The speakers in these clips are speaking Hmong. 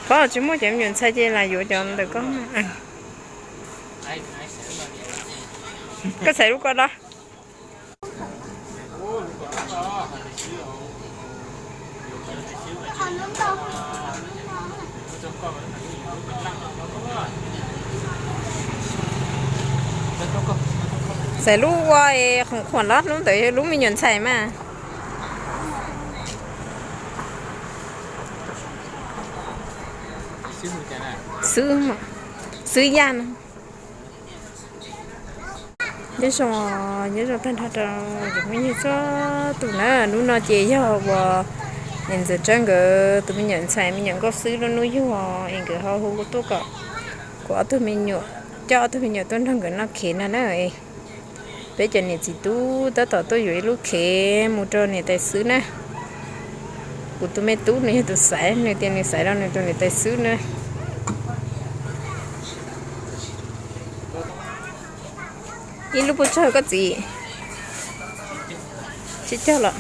Koj tsis muaj cov me nyuam ntxhais ces lam yuav cov ntawm koj. Koj xaiv lub ko los. Xaiv lub ua khoom khuam los, lub ntawd lub me nyuam ntxhais mas. Xwb, xwb yaj no. Nyob zoo, nyob zoo tag nrho rau cov phooj ywg txhua tus na. Hnub no ces yog uas niam ntxawm Tsawb nkawd tus me nyuam ntxhais me nyuam nkauj xwb lub hnub yug es nkawd ho hu tuaj kom kuv ob tug me nyuam, coj ob tug me nyuam tuaj nrog nkawd noj khev no na. Peb cov niam txiv tub tab tom tuaj yuav ib lub khev mus rau niam tais xwb na. Kuv tus me tub nws yog tus xaiv, nws tias nws xaiv rau nws tus niam tais xwb na. Ib lub puas tsawg koj txiv? Tsib caug los.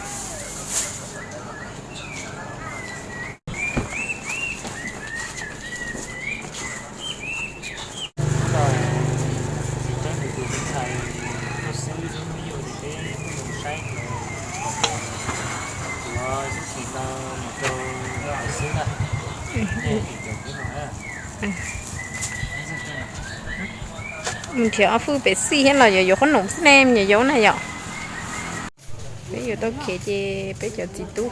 Mus nrhiav ob fwj pem xij thiab los yuav yuav qhob noom xwb ne, me nyuam yaus na yom. Peb yuav tau khev ces peb cov txiv tub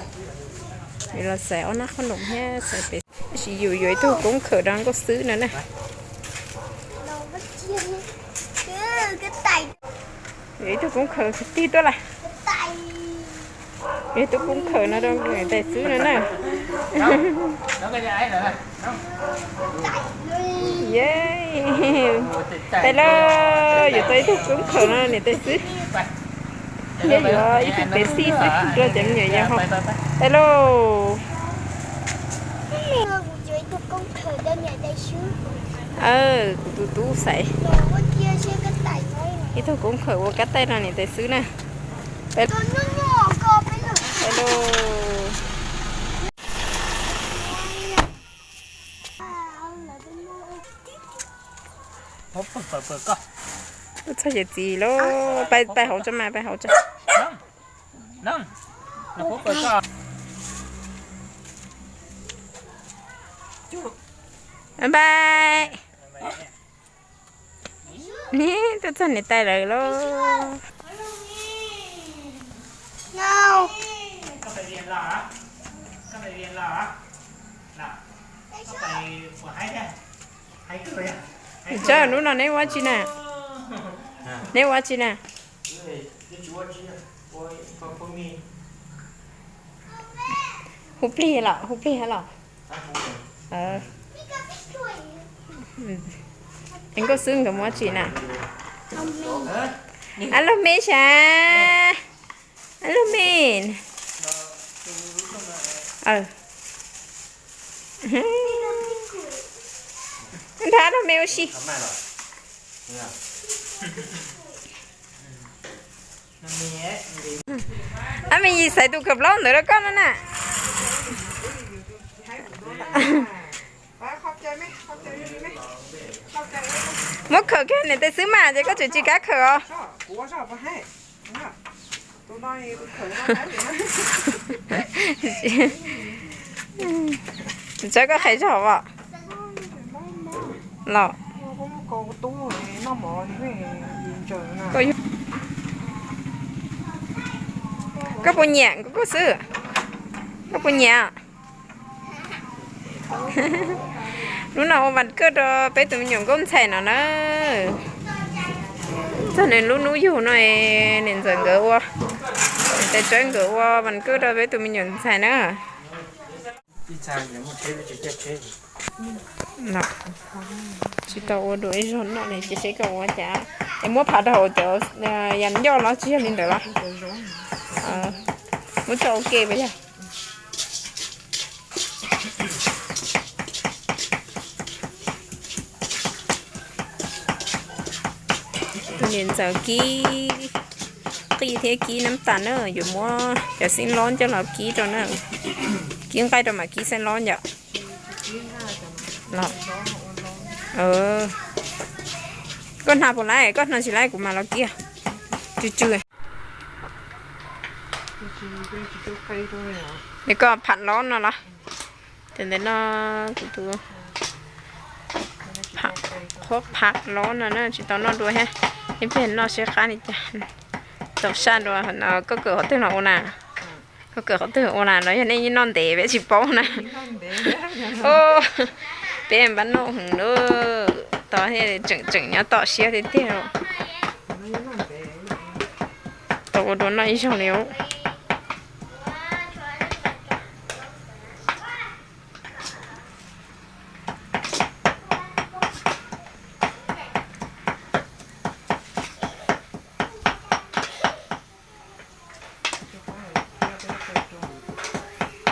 yuav los xaiv ob nab qhob noom thiab xaiv pem, tab sis yus yuav ib tug koob khawm rau nkauj xwb no na. Yuav ib tug koob khawm tig tuaj lawm. Yuav ib tug koob khawm no rau niam tais xwb no na. Tais lauj, yuav tau ib tug koob khawm no niam tais xwb. Thiab yuav ib tug pem xij xwb rau cov me nyuam yaus haus. Tais lauj. Kuv tus tub xaiv ib tug koob khawm ua kab taij no niam tais xwb na. Tais lauj. Tuaj txog ces txiv lauj, pais hauv tso mas, pais hauv tso. Pais. Tuaj txog niam tais lawm lauj. Tsawb, hnub no neb ua tsi na? Neb ua tsi na? Hu plig los, hu plig los. Nkauj xwb nkawd mus ua tsi na? Ab lug me sav, ab lug me. Nrog ab lug me ua si. Ab me yis xaiv tus khawm plaub ntawd rau koj no na. Muab khawm kiag niam tais xwb mas ces koj tseem tsis kav khawm os. Tsawb koj qhia zog os. Los. Koj puas nyiam nkauj xwb? Koj puas nyiam? Hnub no ua vas kaj rau peb tus me nyuam nkauj ntxhais no na. Txog nws lub hnub yug no, niam ntxawm nkawd ua, niam tais Tsawb nkawd ua vas kaj rau peb tus me nyuam ntxhais na. Tsis tau ua dua ib zaug noj li, cia seb koj ua cas. Es muab phav rau hauv cov yas ncauj los tsis yog li ntawd los? Muab tso ua ke puas yog? Tus niam ntxawm kib qij thiab kib nab tas na, yuav muab cov xeeb lob coj los kib rau na. Kib nqaij rau mam kib xeeb lob yom. Koj hnav puas laiv, koj hnav tsis laiv kuv mam los kiag. Tsw tsw. Es koj pham lob no los? Ces ntawm no kuv tus qhuab pham lob no na tsis tau noj dua thiab. Ib pliag noj seb qab li cas. Tau saj dua, koj kawm qhov twg los ua na? Koj kawm qhov twg ua na los yog nej yeej noj ntev peb tsis paub na. Peb npab noj heev lawm, tos tseem tseem nyob tom siab tiag tiag. Tau ua dua noj ib zaug li.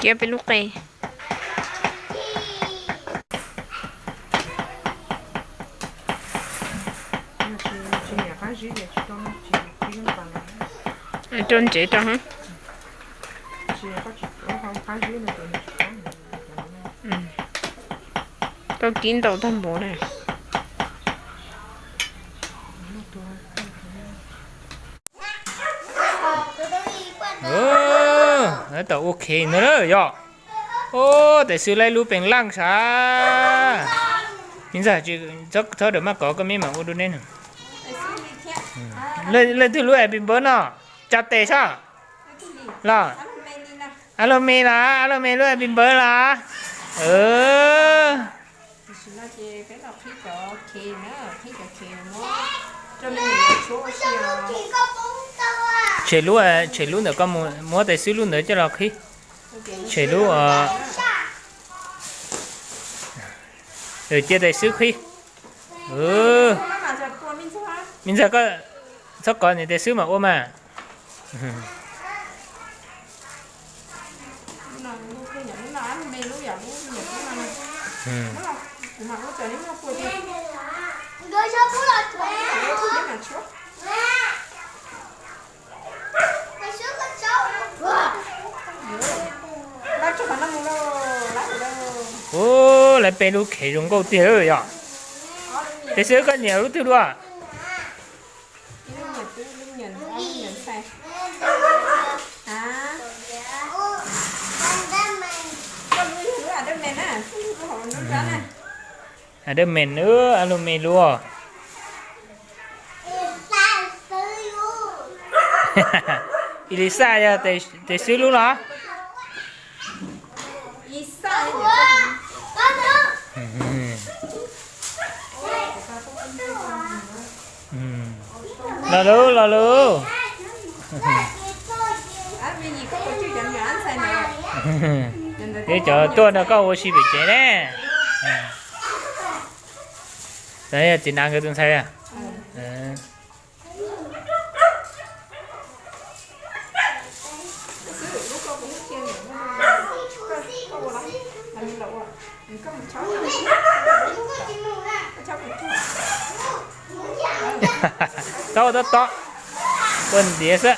Cia peb lub qe. Rau ntsev rau. Tau kib ntau tag npaum na. Tau ua khev ntawd yog. Ub, tes xwb laib lub pees laj sav. Me ntxawg, txhob dawm maj kov, koj me mam ua dua neb no. Leej twg lub happy birthday no? Tsa tes sab. Los? Ab Laj Me los? Ab Laj Me lub happy birthday los? Tshem lub, tshem lub ntawm koj mus, muab tes xwb lub ntawd coj los qhib. Tshem lub, cia tes xwb qhib. Me ntxawg, koj txhob kov, niam tes xwb mam ua mas. Ub, lawv peb lub khev zoo nkauj tiag yom. Tes xwb koj nyiam lub twg dua? Ab Laj Me, Ab Laj Me lub. Elisa yog tes xwb lub los? Los lawm, los lawm. Peb cov tuaj nrog koj ua si pem tsev ne. Yog txiv Nav nkawd tus ntxhais. Tau, tau, tau. Ua ntiav xwb.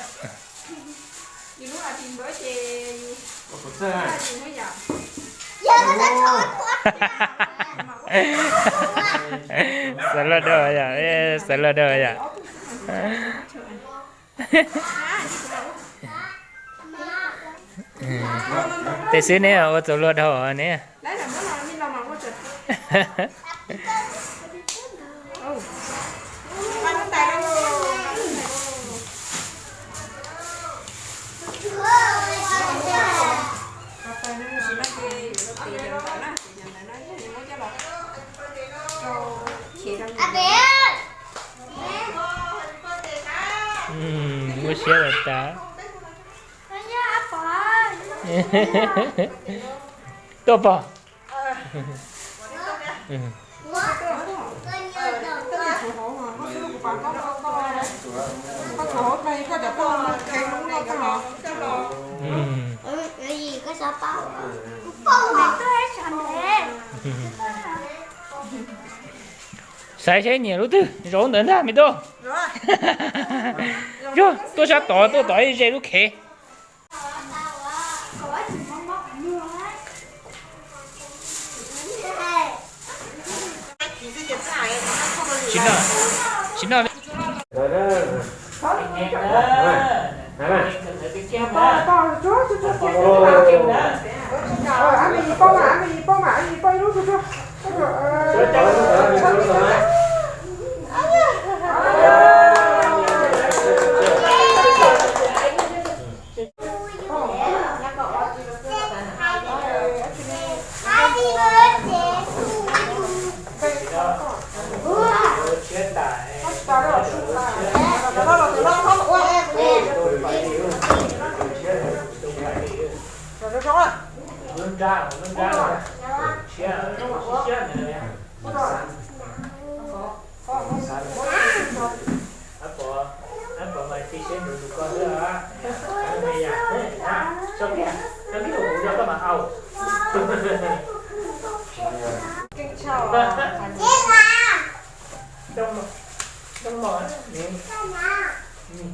Xav luaj dawb yom, xav luaj dawb yom. Tes xwb neb ua txaus luag dhau ne. Muaj siab tas. Tuaj pog. Saib seb nyiam lub twg zaum ntawd ntag me tub. Yog tuaj sab tod, tuaj tod ib ze lub khev. Tsis noj, tsis noj.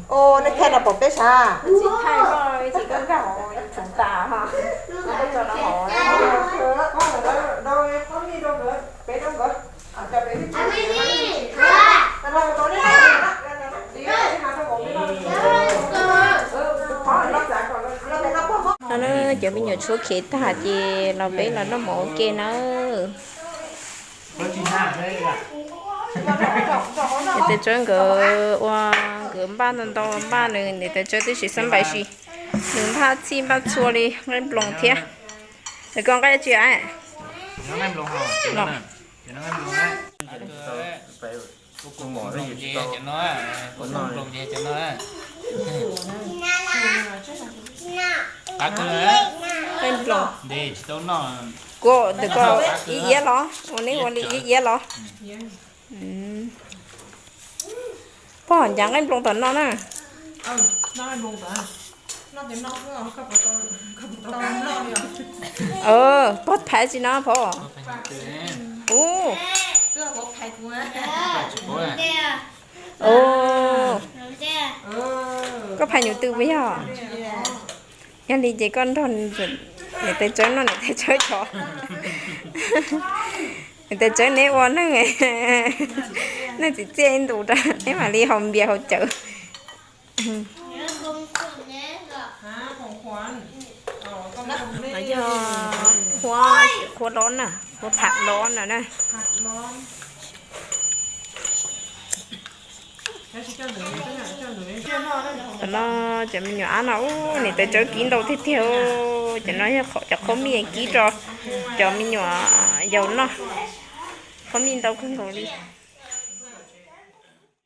Ua, nej thaij no pom peb sav? No na, cov me nyuam tshuab khiav tag ces los peb los noj mov ua ke nawb. Niam tais Tsawb nkawd ua, nkawd npaj ntau ntau npaj, nws niam tais Tsawb tib si xab npais si, nws npaj txhij npaj txhua li nqaij nploos thiab. Nws koj nqaij tsi a? Nqaij nploos. Kuv ntawm ko ib iab los, ua neb ua li ib iab los. Pog ncav nqaij nploos tom no na. Pog phais tsi no pog? Ub, koj phais nyuv twm puas yog? Yog li ces koj nrog niam tais Tsawb noj niam tais Tsawb tsho. Niam tais Tsawb neb ua neeg, neeg txiv txiaj ib ntus rau neb mam li haus npias haus cawv. Yog qhuav, qhuav lob na, qhuav tham lob no na. Tam no cov me nyuam ab no ub, niam tais Tsawb kib ntau tiag tiag. Cov no yog cov qhob mij kib rau cov me nyuam yaus noj. Qhob mij ntau kawg nkaus li.